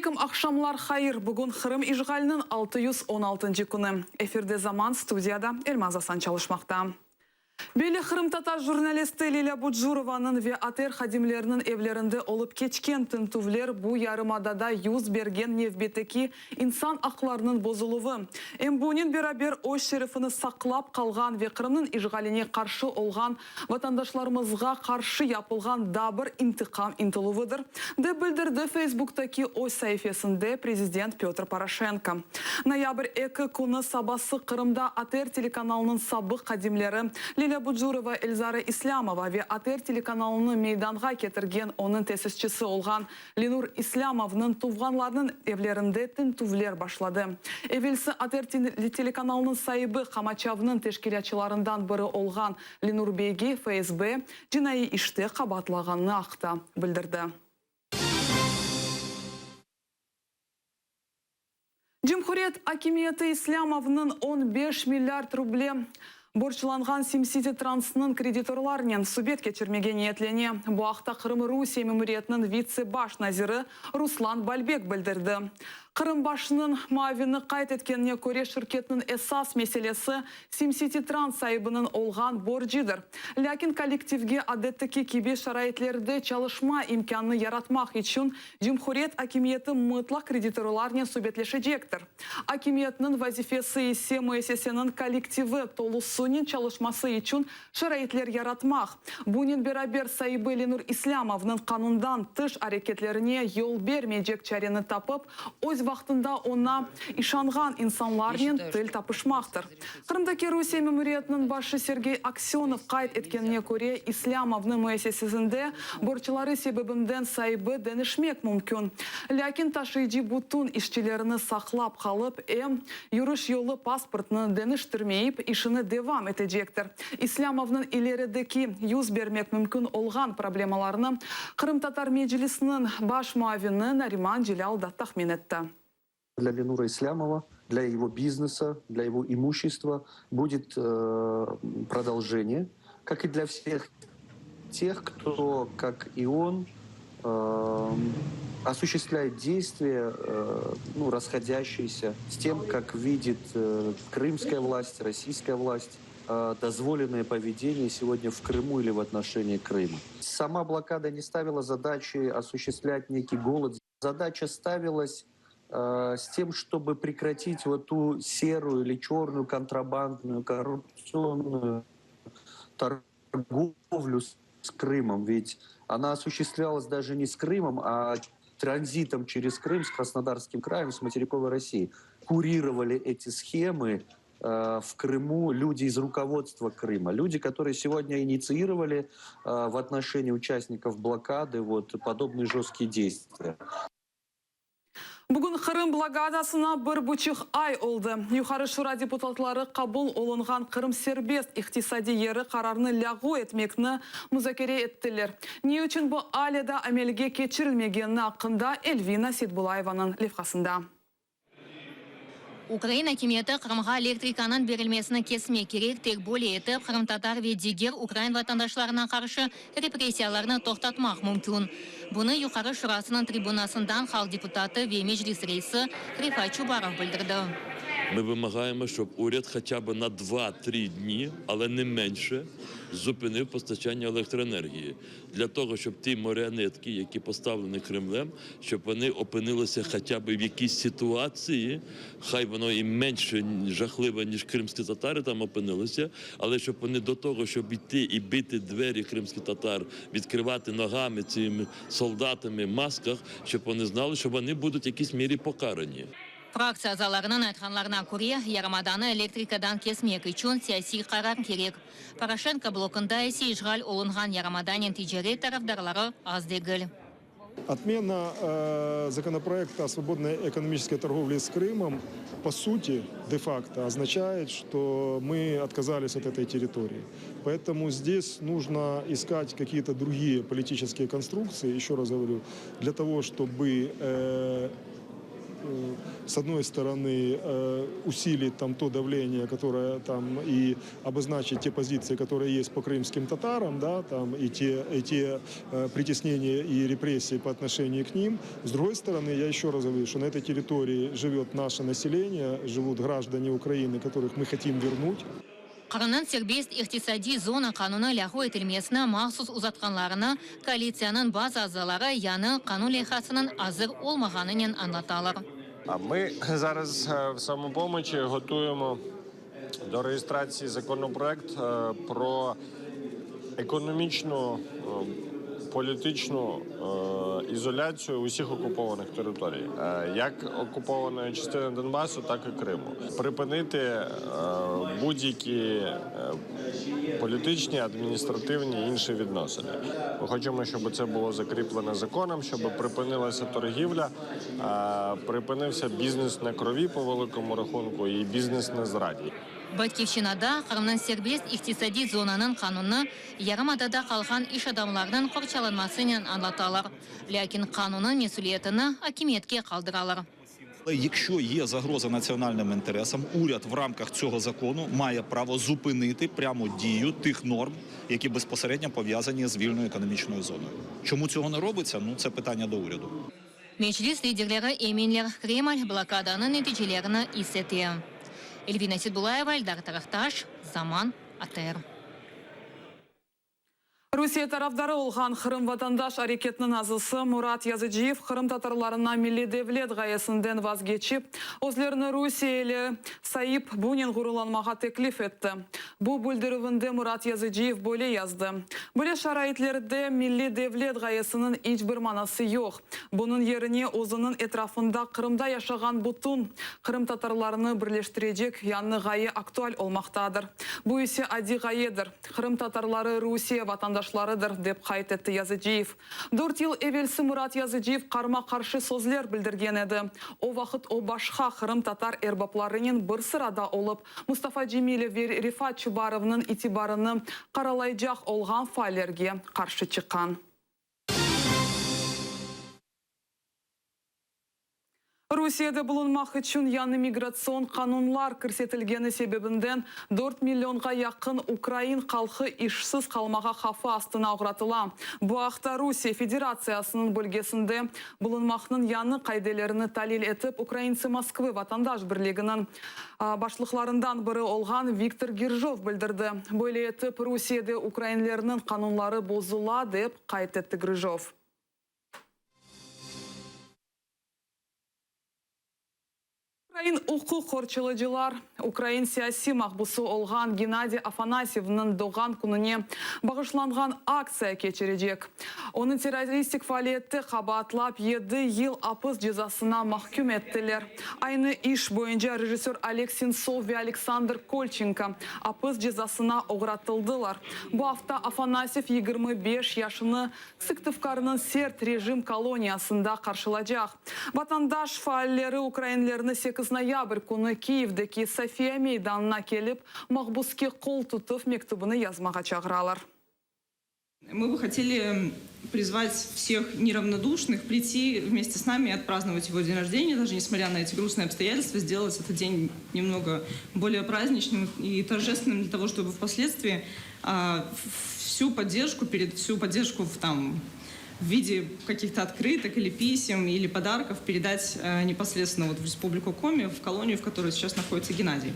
aleykum, aqşamlar hayır! Bugün Qırım işğaliniñ 616-ncı künü. Efirde Zaman, studiyada Elmaz Asan çalışmaqta. Belli qırımtatar jurnalisti Lilâ Bucurovanıñ ve ATR hadimleriniñ evlerinde olıp keçken tintüvler bu yarımadada yüz bergen nevbetteki insan aqlarınıñ bozuluvı, em bunen beraber öz şerefini saqlap qalğan ve Qırımnıñ işğaline qarşı olğan vatandaşlarımızğa qarşı yapılğan daa bir intiqam ıntıluvıdır, dep bildirdi Feysbuktaki öz saifesinde prezident Pötr Poroşenko. Noyabr 2 künü sabası Qırımda ATR telekanalınıñ sabıq hadimleri Lilâ Bucurova, Elzara İslâmova ve ATR telekanalını meydanğa ketirgen onıñ tesisçisi olğan Lenur İslâmovnıñ tuvğanlarınıñ evlerinde tintüvler başladı. Evelsi ATR telekanalınıñ saibi qamaçavnıñ teşkilâtçılarından biri olğan Lenur beyge FSB cinaiy işte qabaatlağanını aqta bildirdi. Cumhuriyet akimiyeti İslâmovnıñ 15 milliard ruble borçlanğan SimSitiTransnıñ kreditorlarnen subet keçirmege niyetlene. Bu aqta Qırım Rusiye memuriyetiniñ vitse baş naziri Ruslan Balbek bildirdi. Qırım başınıñ muavini qayd etkenine köre, şirketniñ esas meselesi SimSitiTrans saibiniñ olğan borcıdır. Lâkin kollektivge adetteki kibi şaraitlerde çalışma imkânını yaratmaq içün Cumhuriyet akimiyeti mıtlaq kreditorlarnen subetleşecektir. Akimiyetniñ vazifesi ise müesseseniñ kollektivi tolusınen çalışması içün şaraitler yaratmaq. Bunen beraber saibi Lenur İslâmovnıñ qanundan tış areketlerine yol bermeycek çareni tapıp, öz vaqtında oña işanğan insanlarnen til tapışmaqtır. Qırımdaki Rusiye memuriyetiniñ başı Sergey Aksönov qayd etkenine köre, İslâmovnıñ müessesesinde borcları sebebinden saibi deñişmek mümkün. Lâkin taşıyıcı bütün işçilerini saqlap qalıp, em yürüş yolu pasportını deñiştirmeyip, işini devam etecektir. İslâmovnıñ ilerideki yüz bermek mümkün olğan problemalarını Qırımtatar Meclisiniñ baş muavini Nariman Celâl da tahmin etti. Для Ленура Ислямова, для его бизнеса, для его имущества будет продолжение, как и для всех тех, кто, как и он, осуществляет действия, ну, расходящиеся с тем, как видит крымская власть, российская власть дозволенное поведение сегодня в Крыму или в отношении Крыма. Сама блокада не ставила задачи осуществлять некий голод. Задача ставилась с тем, чтобы прекратить вот ту серую или черную контрабандную коррупционную торговлю с Крымом. Ведь она осуществлялась даже не с Крымом, а транзитом через Крым с Краснодарским краем, с материковой Россией. Курировали эти схемы в Крыму люди из руководства Крыма, люди, которые сегодня инициировали в отношении участников блокады вот подобные жесткие действия. Bugün Qırım blokadasına 1,5 ay oldı. Yuqarı Şura deputatları qabul olunğan Qırım serbest iqtisadiy yeri qararını lâğu etmekni muzakere ettiler. Ne içün bu alâ da amelge keçirilmegeni aqqında Elvina Seitbulayevanıñ levhasında. Ukrain akimiyeti Qırımğa elektrikanıñ berilmesini kesmek kerek, tek böyle etip qırımtatar ve diger ukrain vatandaşlarına qarşı repressiyalarnı toqtatmaq mümkün. Bunı Yuqarı Şurasınıñ tribunasından halq deputatı ve Meclis reisi Refat Çubarov bildirdi. Mı vımağayemo, ştob urâd hoça bı na dva-tri dni, ale ne menşe, zupınıv postaçannâ elektroenergiyi. Dlâ togo, ştob ti marionetki, yaki postavleni Kremlem, ştob voni opınılısâ hoça bı v yakiys situatsiyi, hay vono i menşe jahlıvo, niž krimski tatari tam opınılısâ, ale ştob voni do togo, ştob iti i biti dveri krimskih tatar, vidkrivatı nogami tsimi soldatami v maskah, ştob voni znalı, şo voni budut v yakiys miri pokarani. Fraktsiya azalarınıñ aytqanlarına köre, yarımadanı elektrikadan kesmek içün siyasiy qarar kerek. Poroşenko blokunda ise işğal olunğan yarımadanen ticaret tarafdarları az degil. Otmena законопроекта о свободной экономической торговле с Крымом, по сути, де-факто означает, что мы отказались от этой территории. Поэтому здесь нужно искать какие-то другие политические конструкции, еще раз говорю, для того, чтобы... с одной стороны, усилить там то давление, которое там и обозначить те позиции, которые есть по крымским татарам, да, там и те, и те притеснения и репрессии по отношению к ним. С другой стороны, я еще раз говорю, что на этой территории живет наше население, живут граждане Украины, которых мы хотим вернуть. Qırımnıñ serbest iqtisadiy zona qanunı lâğu etilmesini mahsus uzatqanlarını koalitsiyanıñ bazı azaları yañı qanun leyhasınıñ azır olmağanınen añlatalar. Ми зараз в Самопомочі готуємо до реєстрації законопроект про економічну політичну ізоляцію усіх окупованих територій, як окупованої частини Донбасу, так і Криму. Припинити будь-які політичні, адміністративні і інші відносини. Ми хочемо, щоб це було закріплено законом, щоб припинилася торгівля, припинився бізнес на крові по великому рахунку і бізнес на зраді. Batkivşçinada Qırımnıñ serbest iqtisadiy zonanıñ qanunı yarımadada qalğan iş adamlarınıñ qorçalanmasınen añlatalar. Lâkin qanunnıñ mesüliyetini akimiyetke qaldıralar. Якщо є загроза національним інтересам, уряд в рамках цього закону має право зупинити прямо дію тих норм, які безпосередньо пов'язані з вільною економічною зоною. Чому цього не робиться? Ну це питання до уряду. Meclis liderleri eminler, Kreml blokadanıñ neticelerini is ete. Elvina Seydbulayeva, Eldar Tarahtaş, Zaman, ATR. Rusiye tarafdarı olğan Qırım vatandaş areketiniñ azası Murat Yazıcıyev qırımtatarlarına milliy devlet ğayesinden vazgeçip, özlerini rusiyeli sayıp, bunen ğururlanmağa teklif etti. Bu bildirüvinde Murat Yazıcıyev böyle yazdı, Böyle şaraitlerde milliy devlet ğayesiniñ iç bir manası yoq. Bunıñ yerine özüniñ etrafında Qırımda yaşağan bütün qırımtatarlarnı birleştirecek yañı ğaye aktual olmaqtadır. Bu ise adiy ğayedir, qırımtatarları Rusiye vatandaşlarıdır, dep qayd etti Yazıcıyev. Dört yıl evelsi Murat Yazıcıyev qarma-qarşı sözler bildirgen edi. O vaqıt o başqa qırımtatar erbaplarınen bir sırada olıp, Mustafa Cemilev ve Refat Çubarovnıñ itibarını qaralaycaq olğan faallerge qarşı çıqqan. Rusiyede bulunmaq içün yañı migratsion qanunlar kirsetilgeni sebebinden dört millionğa yaqın ukrain halqı işsiz qalmağa havfı astına oğratıla. Bu aqta Rusiye Federatsiyasınıñ bölgesinde bulunmaqnıñ yañı qaidelerini talil etip Ukraintsy Moskvı vatandaş birliginiñ başlıqlarından biri olğan Viktor Girjov bildirdi. Böyle etip Rusiyede ukrainlerniñ qanunları bozula, dep qayd etti Grıjov. Ukrain uquq qorçalayıcılar ukrain siyasiy mahbusı olğan Gennadiy Afanasyevniñ doğğan kününe bağışlanğan aktsiya keçirecek. Onı terroristik faaliyette qabaatlap yedi yıl apis cezasına mahküm ettiler. Aynı iş boyunca rejissör Oleg Sentsov ve Aleksandr Kolçenko apis cezasına oğratıldılar. Bu afta Afanasyev 25 yaşını Sıktıvkarnıñ sert rejim koloniyasında qarşılacaq. Vatandaş faalleri ukrainlerni 8 noyabr künü Kiyevdeki Sofiya meydanına kelip, mahbuske qol tutuv mektübini yazmağa çağıralar. Мы бы хотели призвать всех неравнодушных прийти вместе с нами и отпраздновать его день рождения, даже несмотря на эти грустные обстоятельства, сделать этот день немного более праздничным и торжественным для того, чтобы впоследствии всю поддержку, перед, всю поддержку в, там, в виде каких-то открыток или писем или подарков передать непосредственно вот в Республику Коми, в колонию, в которой сейчас находится Геннадий.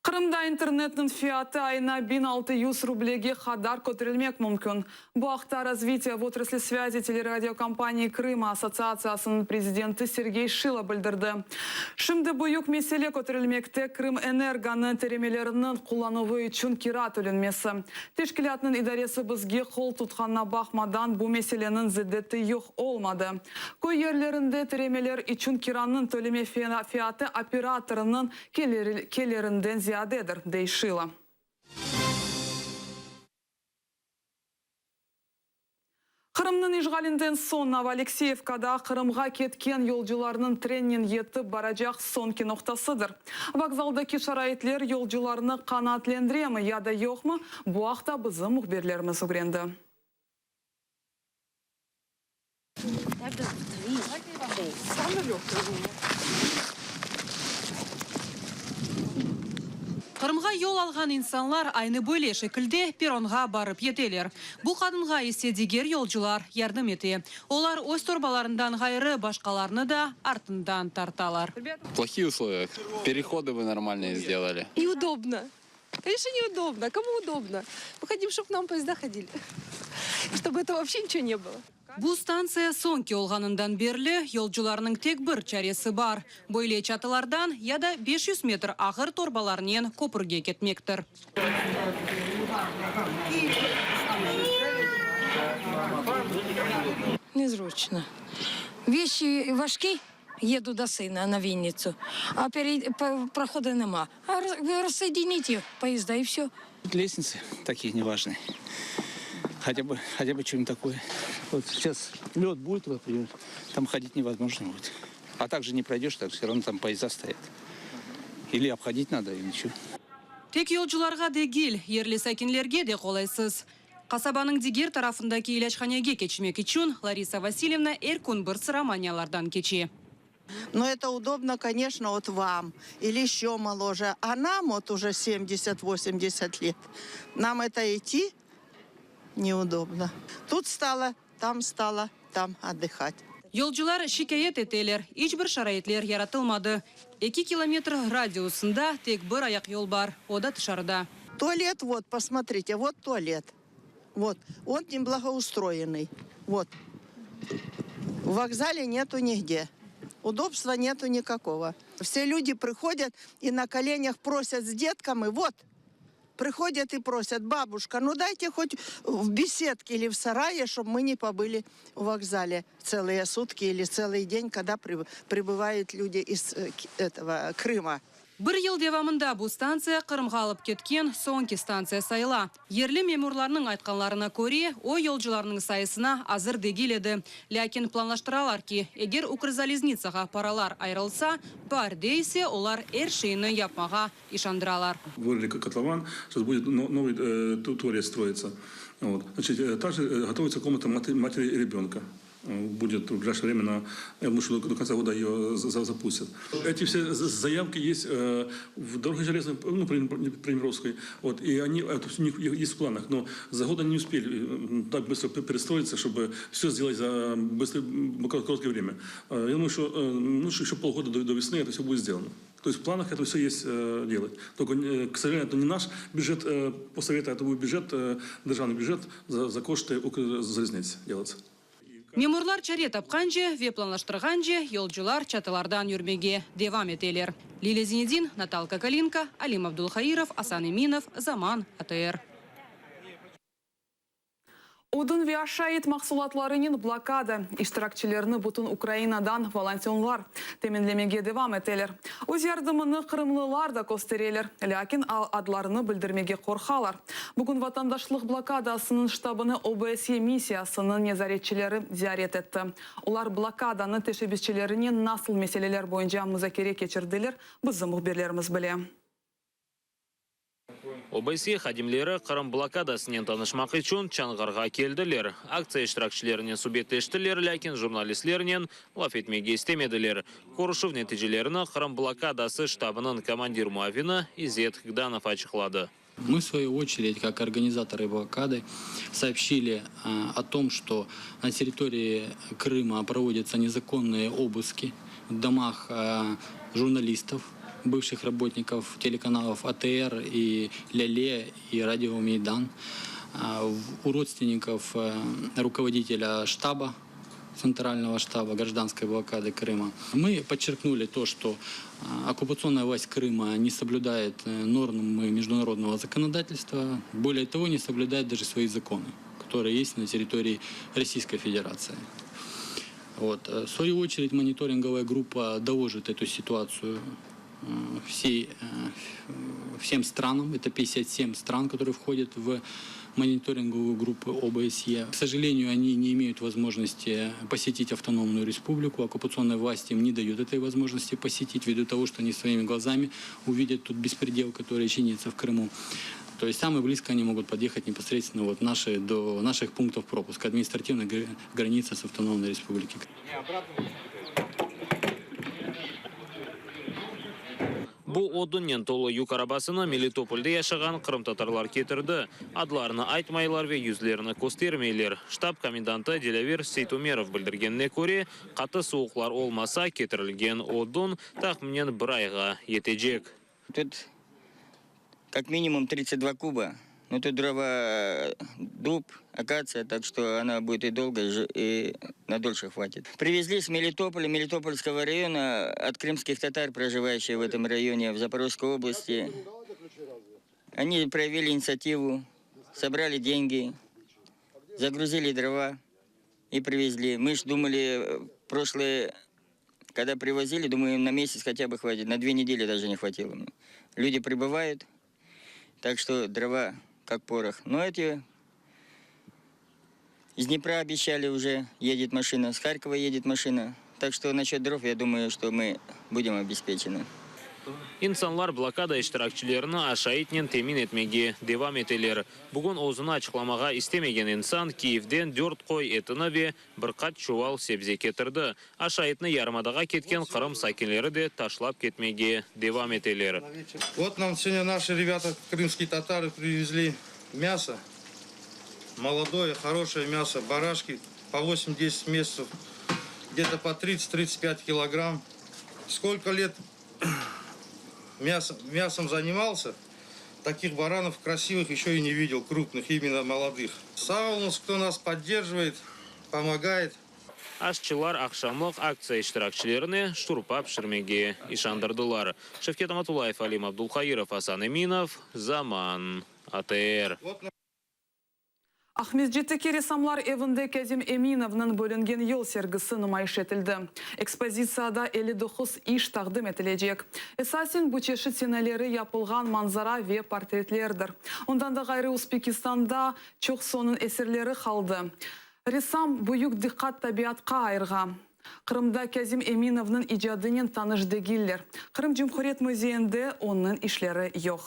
Qırımda internetniñ fiyatı ayına 1600 rublege qadar köterilmek mümkün. Bu aqta Развитие в отрасли связи teleradiokompanии Крыма assotsiatsiyasınıñ prezidenti Sergey Şilo bildirdi. Şimdi büyük mesele köterilmekte, Krımenergonıñ tiremeleriniñ qullanuvı içün kira tölenmesi. Teşkilâtnıñ idaresi bizge qol tutqanına baqmadan, bu meseleniñ ziddeti yoq olmadı. Köy yerlerinde tiremeler içün kiranıñ töleme fiyatı operatornıñ kelirinden ziyadedir, dey Şilo. Qırımnıñ işğalinden soñ Novoalekseyevkada Qırımğa ketken yolcularnıñ trennen yetip baracaq soñki noqtasıdır. Vokzaldaki şaraitler yolcularnı qanaatlendiremi ya da yoqmı, bu aqta bizim mühbirlerimiz ögrendi. Самое легкое у меня. Qırımğa yol alğan insanlar aynı böyle şekilde perronğa barıp yeteler. Bu qadınğa ise diger yolcular yardım ete. Olar öz torbalarından ğayrı başqalarnı da artından tartalar. Плохие условия. Переходы бы нормальные сделали. Неудобно. Конечно, неудобно. Кому удобно? Мы хотим, чтобы к нам поезда ходили. Чтобы это вообще ничего не было. Bu stantsiya soñki olğanından berli yolcularnıñ tek bir çaresi bar. Böyle çatılardan ya da 500 metr ağır torbalarnen köpürge ketmektir. Незручно. Вещи важкі, їду до сина на Вінницю, а пере... проходу нема. А рассоедините поезда и все. Лестницы такие неважные. Хотя бы, хотя бы что-нибудь такое. Вот сейчас лед будет, вот, там ходить невозможно будет. А так же не пройдешь, так все равно там поезда стоят. Или обходить надо, или что. Tek yolcularğa degil, yerli sakinlerge de qolaysız. Qasabanıñ diger tarafındaki ilâchanege keçmek içün Лариса Васильевна er kün bir sıra manialardan keçe. Но это удобно, конечно, вот вам или еще моложе. А нам вот уже 70-80 лет. Нам это идти неудобно. Тут стало, там стало, там отдыхать. Yolcular şikâyet eteler, iç bir şaraitler yaratılmadı. 2 kilometr radiusında tek bir ayaqyol bar, o da tışarıda. Туалет вот, посмотрите, вот туалет. Вот, он неблагоустроенный. Вот. В вокзале нету нигде. Удобства нету никакого. Все люди приходят и на коленях просят с детками, вот, приходят и просят, бабушка, ну дайте хоть в беседке или в сарае, чтобы мы не побыли в вокзале целые сутки или целый день, когда прибывают люди из э, этого Крыма. Bir yıl devamında bu stantsiya Qırımğa alıp ketken soñki stantsiya sayıla. Yerli memurlarnıñ aytqanlarına köre, o yolcularnıñ sayısına azır degil edi. Lâkin planlaştıralar ki, eger Ukrzaliznitsağa paralar ayırılsa, baarde ise olar er şeyni yapmağa işandıralar. Вырыли котлован, сейчас будет новый туалет строиться. Вот. Значит, также готовится комната матери и ребенка. Будет в ближайшее время, я думаю, что до конца года ее запустят. Эти все заявки есть в дороге железной, ну, Приднепровской, вот, и они, это у них есть в планах, но за год они не успели так быстро перестроиться, чтобы все сделать за быстрое, короткое время. Я думаю, что ну, еще полгода до весны это все будет сделано. То есть в планах это все есть делать. Только, к сожалению, это не наш бюджет поссовета, это будет бюджет, державный бюджет за кошты Укрзалізниці делаться. Memurlar çare tapqance ve planlaştırğance yolcular çatılardan yürmege devam eteler. Lilya Zinedin, Наталка Калинка, Алим Абдулхаиров, Асан Эминов, Заман, АТР. Odun ve aşayt mahsulatlarınen blokada iştirakçilerini bütün Ukrainadan volontörlar teminlemege devam eteler. Öz yardımını qırımlılar da köstereler, lâkin adlarını bildirmege qorqalar. Bugün vatandaşlıq blokadasınıñ ştabını OBSE missiyasınıñ nezaretçileri ziyaret etti. Olar blokadanıñ teşebbüsçilerinen nasıl meseleler boyunca muzakere keçirdiler, bizim mühbirlerimiz bile. OBSE hadimleri Qırım blokadasınen tanışmaq içün Çonğarğa keldiler. Aktsiya iştirakçilerinen subetleştiler, lâkin jurnalistlernen laf etmege istemediler. Körüşüv neticelerini Qırım blokadası ştabınıñ komandir muavini İzet Gdanov açıqladı. Мы, в свою очередь, как организаторы блокады, сообщили о том, что на территории Крыма проводятся незаконные обыски в домах журналистов, бывших работников телеканалов АТР и Ляле и Радио Мейдан, у родственников руководителя штаба Центрального штаба гражданской блокады Крыма. Мы подчеркнули то, что оккупационная власть Крыма не соблюдает нормы международного законодательства, более того, не соблюдает даже свои законы, которые есть на территории Российской Федерации. Вот. В свою очередь, мониторинговая группа доложит эту ситуацию всем странам. Это 57 стран, которые входят в мониторинговую группу ОБСЕ. К сожалению, они не имеют возможности посетить автономную республику. Оккупационные власти им не дают этой возможности посетить, ввиду того, что они своими глазами увидят тот беспредел, который чинится в Крыму. То есть самое близко они могут подъехать непосредственно вот до наших пунктов пропуска, административной границы с автономной республикой. Bu odunnen tolu yük arabasını Melitopolde yaşağan qırımtatarlar ketirdi. Adlarını aytmaylar ve yüzlerini köstermeyler. Ştab komendantı Dilâver Seytumerov bildirgenine köre, qatı suvuqlar olmasa, ketirilgen odun tahminen bir ayğa yetecek. Tut kak minimum 32 kuba, no tut drova dub, akatsiya, tak çto ona budet i dolgo, i na dolşe hvatit. Privezli s Melitopolya, Melitopolskogo rayona, ot krımskih tatar, projivaющih v etom rayone, v Zaporojskoy oblasti. Oni proyavili initsiativu, sobrali dengi, zagruzili drova i privezli. Mı ж dumali, proşlıye Kogda privozili, думаю, на месяц хотя бы хватит, на две недели даже не хватило. Люди прибывают, так что дрова как порох. Но эти из Днепра обещали уже, едет машина, с Харькова едет машина. Так что насчет дров, я думаю, что мы будем обеспечены. İnsanlar blokada iştirakçilerini aşaytnen temin etmege devam eteler. Bugün özüni açıqlamağa istemegen insan Kiyevden dört qoy etini ve bir qaç çuval sebze ketirdi. Aşaytnı yarımadağa ketken Qırım sakinleri de taşlap ketmege devam eteler. Vot nam segodnâ naşı rebâta, krımskiy tatarı, privezli mâso, molodoye, horoşeye mâso, baraşki po vosem-deset mesyacev, gde-to po tridtsât-tridtsât pyat kilogramm. Skolko let mâsom zanimalsâ, takih baranov krasivıh eşö i ne videl, krupnıh, imenno molodıh. Sağ oluñız, kto nas podderjivayet, pomogayet. Aşçılar aqşamlıq aktsiya iştirakçilerine şurpa pişirmege işandırdılar. Şevket Amatullayev, Alim Abdulhayırov, Asan Eminov, Zaman, ATR. Aqmescitteki Ressamlar evinde Kâzim Eminovnıñ Bölüngen yol sergisi numayış etildi. Ekspozitsiyada 59 iş taqdim etilecek. Esasen bu çeşit seneleri yapılğan manzara ve portretlerdir. Ondan da ğayrı Uzbekistanda çoqsonıñ eserleri qaldı. Ressam büyük diqqat tabiatqa ayırğa. Qırımda Kâzim Eminovnıñ icadınen tanış degiller. Qırım Cumhuriyet müzeyinde onıñ işleri yoq.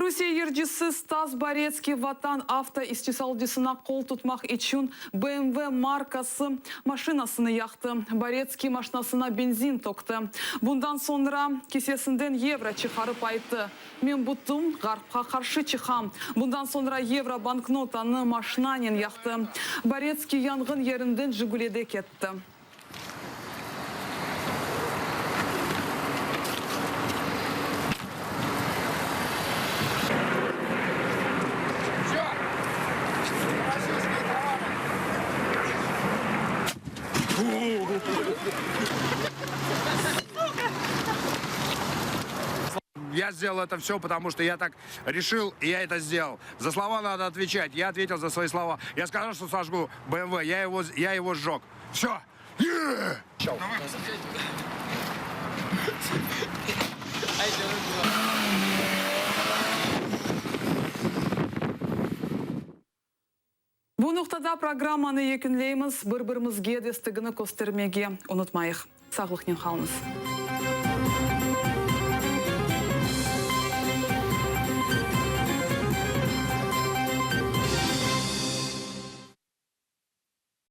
Rusiye yırcısı Stas Boretskiy Vatan avto istisalcısına qol tutmaq içün BMW markası maşinasını yaqtı. Boretskiy maşinasına benzin tökti. Bundan soñra kisesinden yevro çıqarıp ayttı, Men bütün Ğarpqa qarşı çıqam. Bundan soñra yevro banknotanı maşinanen yaqtı. Boretskiy yanğın yerinden Jigulide ketti. Я сделал это все, потому что я так решил, и я это сделал. За слова надо отвечать. Я ответил за свои слова. Я сказал, что сожгу БМВ. Я его, я его сжег. Все. Bu noqtada programmanı yekünleymiz, bir-birimizge destegini köstermege unutmayıq. Sağlıqnen qalıñız.